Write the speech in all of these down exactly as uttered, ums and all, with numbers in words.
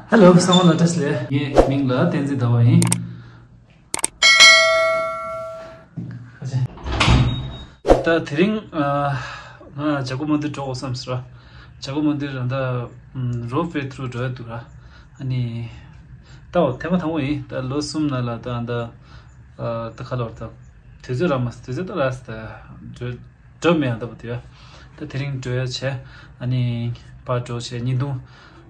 Hello, someone address ལས། ངའི་མིང་ལ་བསྟན་འཛིན་ཟླ་བ་ཡིན། ད་དེ་རིང་ཨ་ང་ཇ་ཀུ་མན་དིར་འགྲོ་དགོས་བསམ་སོང་ར། ཇ་ཀུ་མན་དིར་ད་རོབ་ཝེ་ཐུ་རུ་འགྲོ་ཡ་འདུག་ར། ཨ་ནི་ད་འོ་ཐེངས་མ་དང་པོ་ཡིན། ད་ལོ་གསུམ་ནང་ལ་ད་ད་ཨ་ད་ག་ལོར་ད་དུས་ཚོད་རག་མ་སོང་། དུས་ཚོད་ད་རག་སོང་། ད་འགྲོ་འགྲོ་མེད་ཡང་ལྟ་བུ་དེ་ཡ། ད་དེ་རིང་འགྲོ་ཡ་བྱས། ཨ་ནི་ཕར་འགྲོ་བྱས་བརྙན་ཐུང་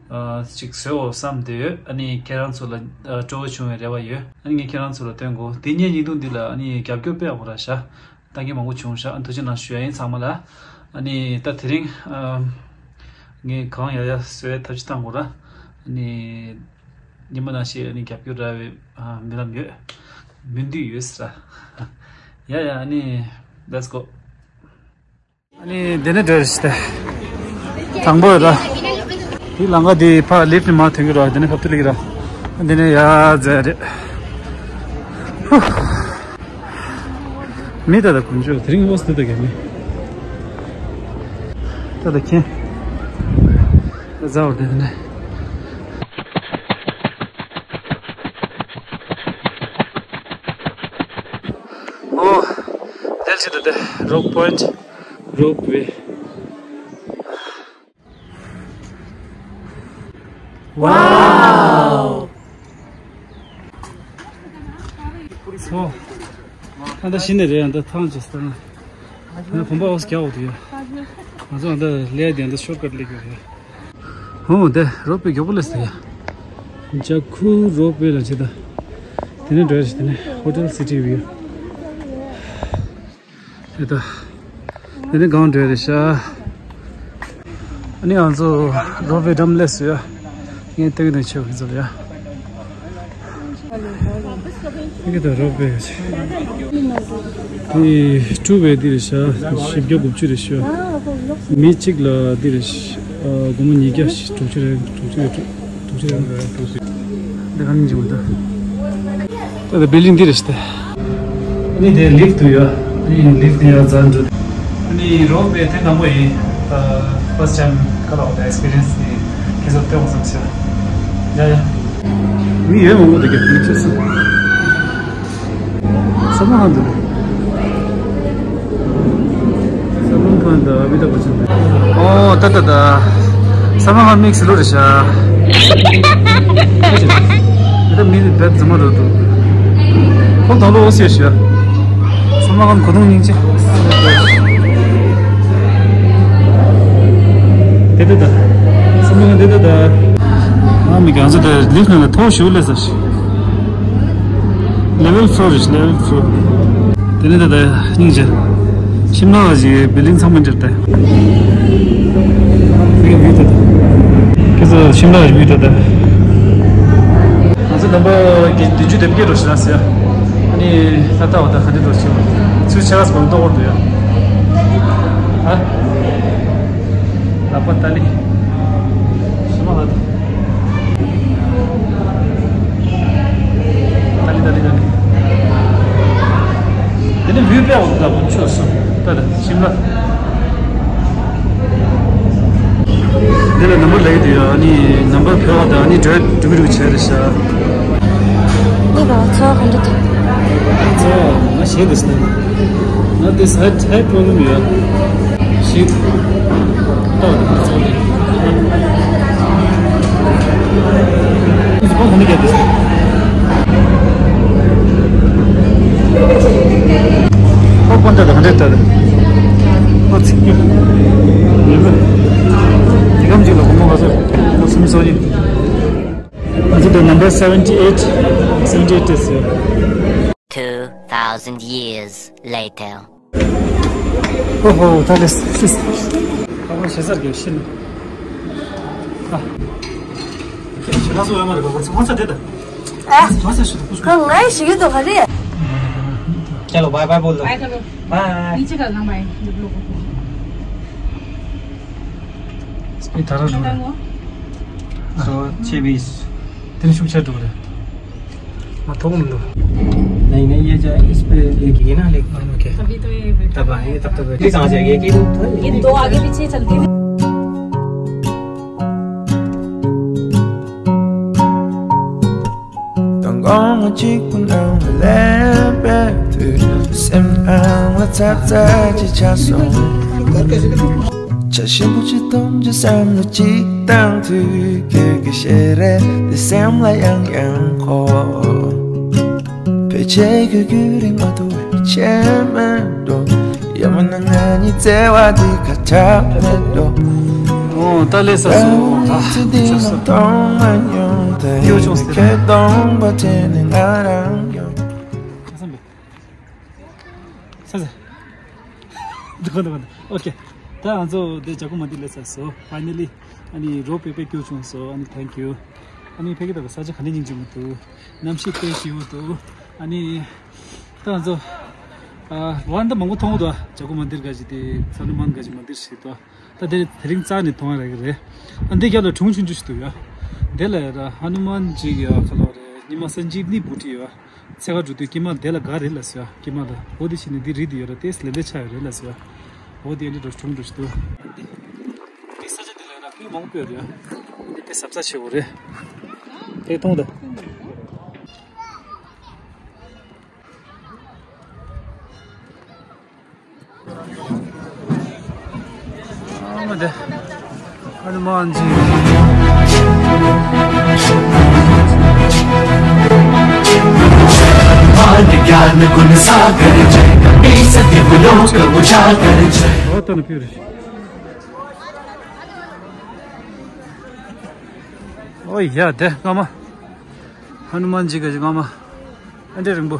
ཨ་ཅིག་བཟོས་འོ་བསམ་བསྡད་ཡོད། ཨ་ནི་ཁྱེད་རང་ཚོ་ལ་ཨ་སྤྲོ་བོ་བྱུང་བའི་རེ་བ་ཡོད། ཨ་ནི་ངས་ཁྱེད་རང་ཚོ་ལ་སྟོན་དགོས། འདི་ངའི་བརྙན་ཐུང་འདི་ལ་ཨ་ནི་རྒྱབ་སྐྱོར་དཔེ་ཡག་པོ་རག་ཤག་ལྟ་མཁན་མང་པོ་བྱུང་ཤག་ཨ་ཐུགས་རྗེ་གནང་ཞུ་ཡ་ཡིན་ཚང་མ་ལ། ཨ་ནི་ད་དེ་རིང་ཨ་ངས་གང་ཡག་ཡག་བཟོ་ཡའི་ཐབས་ཤེས་བཏང་དགོས་ར། ཨ་ནི་ཉི་མ་ནང་བཞིན་ཨ་ནི་རྒྱབ་སྐྱོར་རག་པའི་ཨ་སྨོན་ལམ་ཡོད། སྨོན་འདུན་ཡོད་ཟེར། ཡ་ཡ། ཨ་ནི་let's go. ཨ་ནི་འདི་ནས་འགྲོ་རེད་ཤི་ཏེ། དང་པོ་ཡོད་ད། འདི་ལམ་ཁ་འདི་ཕར་ལིཕ་ནས་མར་ཐོན་གྱི་ར། འདི་ནས་ཕབ་ཏུ་ལིག་ར། འདི་ནས་ཡར་འཛེག་རེད། ཧུ། མི་ད་ད་དཀོན་མཆོག་དེ་རིང་ཨོ་སི་དེ་ད་ག་མི། ད་ད་ཁྱེད། ཟ་བར་དེ་ནས། ཨོ། དེ་ལ་ཆེ་ད་དེ་རོབ་པོ་ཡིན། རོབ་ཝེ། ཝའོ། ཨོ། ད་ད་གཞི་ནས་རེད། ད་ཐང་ཅིག་སྟེང་། ང་བུམ་པ་ཨོ་སི་རྒྱག་འོ་དུ་ཡོད། ང་ཚོ་ད་ལས་དེ་ད་ཤོར་ཀཊ་ལས་ཀྱི་ཡོད། ཧོ། དེ་རོབ་པོ་མགྱོགས་པོ་ལས་སྟེ་ཡ། ཇ་ཁུ་རོབ་པོ་ལ་ཆེ་ད། དེ་ནས་འགྲོ་ཡ་ཞིག་དེ་ནས་ཧོ་ཊེལ་སི་ཊི་བིའུ། དེ་ད། དེ་ནས་གང་འགྲོ་ཡ་རེད་ཤག་ཨ་ནི་ང་ཚོ་རོབ་པོའི་འགྲམ་སླེབས་སོང་ཡ། ངས་ལྟ་གི་འདུག་ཆེ་བ་ཁྱེད་ཚོ་ལ་ཡ། ཨ་ནི་ད་རོབ་པོ་ཡ་ཆེ། དེ་ཀྲུ་བེ་འདི་རེད་ཤག་བཞི་བརྒྱ་དགུ་བཅུ་རེད་ཤག་མི་གཅིག་ལ་འདི་རེད་ཤག་སྒོར་མོ་ཉིས་བརྒྱ་དྲུག་ཅུ་རེད། དྲུག་ཅུ་རེད། དྲུག་ཅུ་རེད། འདི་ག་ནས་འཇིག་མི་འདུག་ད་ལྟ་བིལ་ཌིང་འདི་རེད་ཤག་སྟེ། ཨ་ནི་དེ་ལིཕ་ཊི་འདུག་ཡ། ཨ་ནི་ལིཕ་ཊི་ནས་ཡར་འཛེག་འགྲོ། ཨ་ནི་རོབ་པོའི་ཐེངས་དང་པོ་ཡིན། ད་ཕར་སི་ཊི་ཊའིམ་ཁ་ལོག་ད་ཨེག་སི་པི་རི་ཡན་སི་དེ་ཁྱེད་ཚོར་སྟོན་དགོས་བསམ་སོང་། ཡ་ཡ། མི་ཡོད་མང་པོ་འདུག་ག་མི་ཁྱེད་ཚོ། སལ་མན་ཁཱན་འདུག་སལ་མན་ཁཱན་དང་ཨ་མི་ཏཱབ་བཅན་འདུག་ཨོ་ད་ད་ད། སལ་མན་ཁཱན་མིག་སི་ལོ་རེད་ཤག་ཨ་ད་མི་ནི་བེད་ཛ་མ་རོ་འདུག་ཁོ་ད་ལོ་ཨོ་སི་ཡོད་ཤག་སལ་མན་ཁཱན་གོ་དུང་སྙིང་རྗེ། དེ་ད་ད། སལ་མན་ཁཱན་དེ་ད་ད། ཨ་མི་གང་ཚོ་དེ་ལིཕ་ཊི་ནང་ལ་ཐོག་ཞུ་ལས་ས་ཞིག་ལེ་ཝལ་ཕོར་རེད། ལེ་ཝལ་ཕོར། དེ་ནས་ད་ལྟ་སྙིང་རྗེ། ཤིམ་ལ་བ་ཞིག་བིལ་ཌིང་ཚང་མ་འདིར་ལྟ། ཁྱེད་ཚོ་ཤིམ་ལ་བ་ཞིག་བིའུ་ལྟ་ད། ང་ཚོ་ནམ་བར་གྱི་བདུན་ཅུ་དེབ་སྐྱེལ་རོགས་ཞེ་དྲག་ཟེར། ཨ་ནི་ད་ལྟ་བ་ད་ག་འདྲ་འགྲོ་ཞིག་ཚུལ་ཆེ་ར་སྐོར་ལྟོ་བོར་འདུག་ཡ། ཨ། ལག་པ་ཏ་ལི། ཤི་མ་ལ་ཏི། ཏ་ལི་ཏ་ལི་ཏ་ལི། དེ་ནི་བིའུ་དཔེ་འོག་ཏུ་ལ་བུ་ཆོས་སུ། ཏ་ལི་ཤིམ་ལ། འདི་ལ་ནམ་བར་ལེགས་དུ་ཡོད། ཨ་ནི་ནམ་བར་ཕེ་བ་དང་ཨ་ནི་འགྲོས་འགྲོ་གི་རུ་བྱས་རེད་ཤག་འདི་ག་ཚོ་ག་འདྲ་འདུག་ཚོ་ང་ཞེད་དུ་སྣང་། ང་འདི་ས་ཆའི་པོ་ནུ་ཡོད། ཞིག་ཏོ་ཚོ་ལེ། ཨིས་པོ་ཧ་ནི་ག་དུ་སོ། ཨོ་པོན་ཏ་དང་འདྲེ་ལྟར། ཨོ་ཚིག་གི་ཡིན་པ། དེ་གམ་ཅིག་ལ་སྒོར་མོ་ག་ཚོད་ལོ་སུམ་སོ་ཡིན། ང་ཚོ་དེ་number seventy eight, seventy eight དེ་ཟེར། Two thousand years later. ཨོ་ཧོ། ད་ལེ་སིས། ཨ་ཁོ་ཞེ་སར་གྱི་ཤི་ནི། ཨ། ཁྱེད་ཤི་ལ་སོ་ཡོད་མ་རེད་པ། ཁོ་ཚོ་ང་ཚོ་དེ་ད། ཨ། ང་ཚོ་ཤི་ད། ཁོ་ང་ཡི་ཤི་གི་འདུག་ག་རེད། चलो bye bye बोल दो। बाय करो। बाय। नीचे का ना बाय। स्पीड धरो। सौ छब्बीस। तेरे शुभ छठ हो रहे। हाँ, थोड़ा मिलो। नहीं, नहीं, ये जो है, इस पे एक ही ना, लेकिन हाँ, ओके। अभी तो ये बैठा तब है। आएंगे, तब तो बैठे। ये कहाँ से आ गया? ये तो था, ये दो आगे पीछे चलते हैं। ཨོང་གཅིག་པུ་ནང་ལ་ལེན་པའི་དུས། སེམས་ནང་ལ་ཚ་ཚ་ཅིག་ཆགས་སོང་། བྱ་ཞིམ་པོ་ཅིག་གཏོང་རྒྱུ་བསམ་བློ་ཅིག་བཏང་དུས། ཁྱོད་ཀྱི་ཞལ་རས་དེ་སེམས་ལ་ཡང་ཡང་འཁོར། ཕལ་ཆེར་ཁྱོད་ཁྱོད་རིང་མ་ཐུབ་པའི་ཆེ་མེད་འགྲོ། ཡ་མ་ན་ང་གཉིས་བརྩེ་བ་འདི་ཁ་ཆག་མེད་འགྲོ། ཨོ་ད་ལས་ས་སོ། ཨ་ཚེ་འདི་ལ་མཐོང་མ་མྱོང་། ད་ཡིན་ཁྱོད་སྟོང་པ་དྲན་ནས་ང་རང་ཡོང་། ས་ས། འདི་གོ་འདི་གོ་འདི། ཨོ་ཁེ། ད་ང་ཚོ་འདི་ཇ་ཀུ་མ་འདི་ལས་ས་སོ། ཕའི་ནལ་ལི། ཨ་ནི་རོབ་པེ་པེ་སྐྱོར་བྱུང་སོང་། ཨ་ནི་ཐེང་ཀྱུ། ཨ་ནི་ཕ་གི་ད་ས་ཆ་ག་ནས་སྙིང་རྗེ་མོ་འདུག་གནམ་གཤིས་དཔེ་སྐྱིད་པོ་འདུག་ཨ་ནི་ད་ང་ཚོ་ཨ་ཝན་ད་མང་པོ་མཐོང་འདུག་ཇ་ཀུ་མ་འདིར་ག་ཅི་དེ་ཧ་ནུ་མན་ག་ཅི་མ་འདིར་ཞིག་འདུག་ད་དེ་དེ་རིང་རྩ་ནས་མཐོང་ཡ་རེད་གི་རེད། ཨ་འདི་རྒྱབ་ལ་སྒྲུང་ཆུང་ཆུང་ཞིག་འདུག་ཡ། དེ་ལ་ཡ་ད་ཧ་ནུ་མན་ཅིག་ཡ་ཁ་ལོ་རེད། ཉི་མ་སན་ཇིབ་ནི་བུ་ཊི་ཡ། ཚེ་ག་འགྲོ་དུས་སྐྱེས་མ་དེ་ལ་དགའ་རེད་ལ་ཟེར་ཡ། སྐྱེས་མ་ལ་འོ་དེ་བྱས་ནས་འདི་རིགས་དེ་ཡོད་ར། དེ་ལས་འདས་ཆགས་ཡོད་རེད་ལ་ཟེར་ཡ། འོ་དེ་འདི་འགྲོ་ཆུང་འགྲོ་ཞིག་འདུག་འདི་ས་ཆ་དེ་ལ་ཡོད་ར་ཁོའི་མང་པོ་ཡོད་རེད་ཡ། འདི་དཔེ་གཟབ་གཟབ་བྱེད་དགོས་རེད། དེ་མཐོང་ད། ཨ་མ་དེ། ཧ་ནུ་མན་ཇི། ज्ञान गुण सागर जय, कपीस तिहु लोक उजागर जय। ཨོ་ད་ནི་ཕིར། ཨོ་ཡ་དེ་སྔ་མ། ཧ་ནུ་མན་ཇི་ག་ཅི་སྔ་མ། ཨ་འདྲ་རིང་པོ།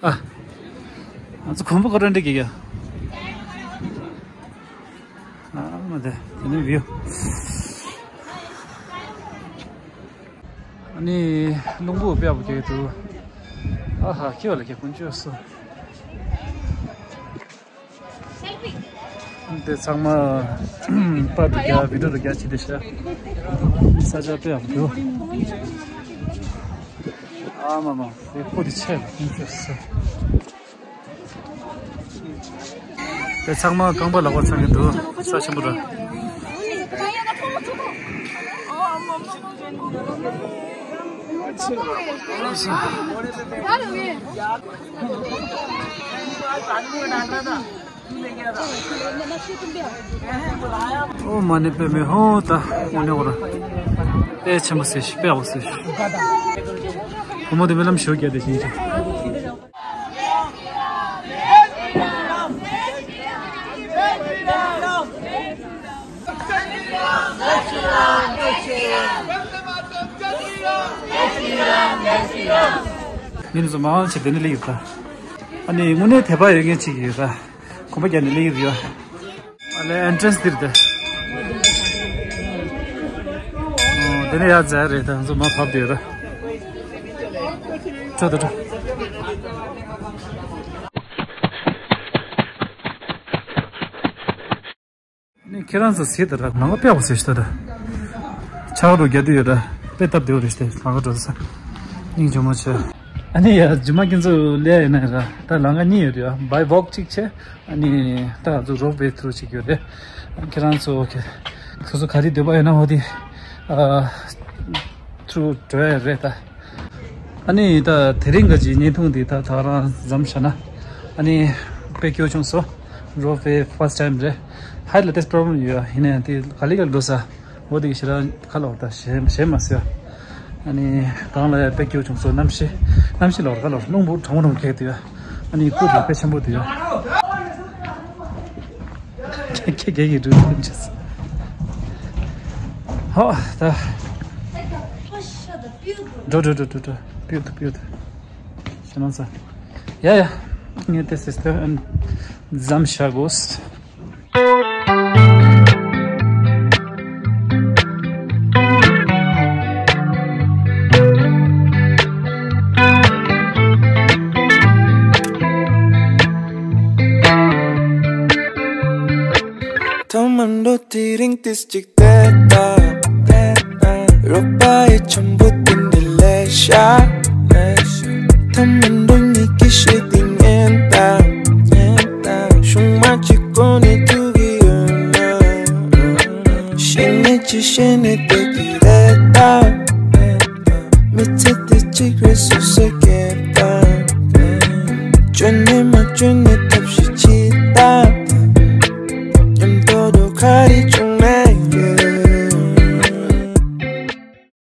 ཨ། ང་ཚོ་གོམ་པ་ཁོ་རང་འདྲ་གི་ཡ། ཨ་མ་དེ་དེ་ནས་བིའུ། ཨ་ནི་རླུང་བུ་དཔེ་ཡག་པོ་རྒྱག་གི་འདུག་ཨ་ཧ་ཁྱི་བ་ལ་ཁྱི་ཀུན་སྤྱོད་སོ། འདི་ཚང་མ་པར་རུ་རྒྱག་བི་ཌིའོ་རུ་རྒྱག་བྱེད་དེ་ཤ། ས་ཆ་དཔེ་ཡག་པོ་འདུག་ཨ་མ་མ་དེ་ཁོ་དེ་ཆེ་ལ་ཁྱི་སོ། དེ་ཚང་མ་རྐང་པ་ལག་པ་ཚང་གི་འདུག་ས་ཆེན་པོ་ར། ཨོ་མ་ཎི་པདྨེ་ཧཱུྃ། ད་ཨོ་ནི་འོ་ར། དཔེ་ཆེན་པོ་ཟེར་ཤི། དཔེ་ཡག་པོ་ཟེར་ཤི། བུ་མོ་དེ་སྨོན་ལམ་ཞུ་རྒྱུ་དེ་བཞིན་ཅིག་མི་ཚོ་མང་ཆེ་དེ་ནི་ལེགས་ཡོད་ད། ཨ་ནི་དངོས་གནས་དད་པ་ཡོད་མཁན་ཅིག་ཡོད་ད། གོམ་པ་རྒྱག་ནས་སླེབས་ཀྱི་རེད་ཡ། ཨ་ལས་ཨེན་ཊི་རན་སི་འདིར་དེ། ཨོ་དེ་ནས་ཡར་འཛེག་རེད་ད། ང་ཚོ་མར་བབས་བསྡད་ཡོད་ར། འགྲོ་འགྲོ་འགྲོ། ནས་ཁྱེད་རང་ཚོ་གཟིགས་དང་ར། ནང་པ་དཔེ་ཡག་པོ་བཟོས་ཤག་ད། ཕྱག་རོགས་རྒྱག་དུས་ཡོད་ར། དཔེ་སྟབས་བདེ་པོ་རེད་ཤག་ད། ལམ་ཁ་འགྲོ་ས་སྙིང་རྗེ་མོ་བྱས། ཨ་ནི་ཡ་རྗེས་མ་ཁྱེད་ཚོ་སླེབས་ཡིན་ན་ར། ད་ལམ་ཁ་གཉིས་ཡོད་རེད་ཡ། བའི་ཝོག་གཅིག་བྱས། ཨ་ནི་ད་ང་ཚོ་རོབ་ཝེ་ཐུ་རུ་གཅིག་ཡོད་རེད། ཁྱེད་རང་ཚོ་ཁྱེད་ཚོ་ག་རེ་འདོད་པ་ཡོད་ན་འོ་དེ་ཨ་ཐུ་རུ་འགྲོ་ཡ་རེད་ད། ཨ་ནི་ད་དེ་རིང་ག་ཅིག་བརྙན་ཐུང་འདི་ད་ད་རང་མཚམས་བཞག་ན། ཨ་ནི་དཔེ་སྐྱོ་བྱུང་སོང་། རོབ་ཝེ་ཕར་སི་ཊི་ཊའིམ་རེད། ཧའིཊ་ལ་ཏོག་ཙམ་པོ་རོབ་ལེམ་ཡོད། ཡིན་ན་ཡང་དེ་ག་ལེ་ག་ལེ་འགྲོ་ས། འོ་དེ་ཞེ་དྲག་ག་ལབ་ད་ཞེད་ཞེད་མ་ཟེར། ཨ་ནི་གང་ལ་ཡང་དཔེ་སྐྱོ་བྱུང་སོང་། གནམ་གཤིས་གནམ་གཤིས་ལོར་ག་ལོར་རླུང་བུ་གྲང་མོ་གྲང་མོ་ཁྱེར་དུས། ཨ་ནི་སྐུ་དེ་དཔེ་ཆེན་པོ་དུས། ཁྱེད་ཁྱེད་ཀྱིས་འགྲོ་ཐུབ་ཅེས། ཧོ་ད། འགྲོ་འགྲོ་འགྲོ་འགྲོ་འགྲོ། སྤུས་དག་སྤུས་དག་ཞེ་ནང་ས། ཡ་ཡ། ངས་དེ་སིས་ཏེར་ཨན་མཚམས་བཞག་དགོས། ཐོག་མར་འགྲོ་དེ་རིང་ཏིས་གཅིག་བལྟས་ད། རོགས་པ་ཡི་འཆམ་པོ་དེ་འདྲ་ལས་ཤ། ཐོག་མར་འགྲོ་ཉིད་ཀྱི་ཤེས་དེ་ཉན་ད། ཤུང་མ་གཅིག་གོ་ནས་ཐུག་གི་ཡོད་ན། ཤེས་ནས། ཤེས་ནས་བསྡད་ཀྱི་རེད་ད། མི་ཚེ་འདི་གཅིག་རེད་སོ་སོས་སྐྱེལ་ད། བཅོས་ནས་མ་བཅོས་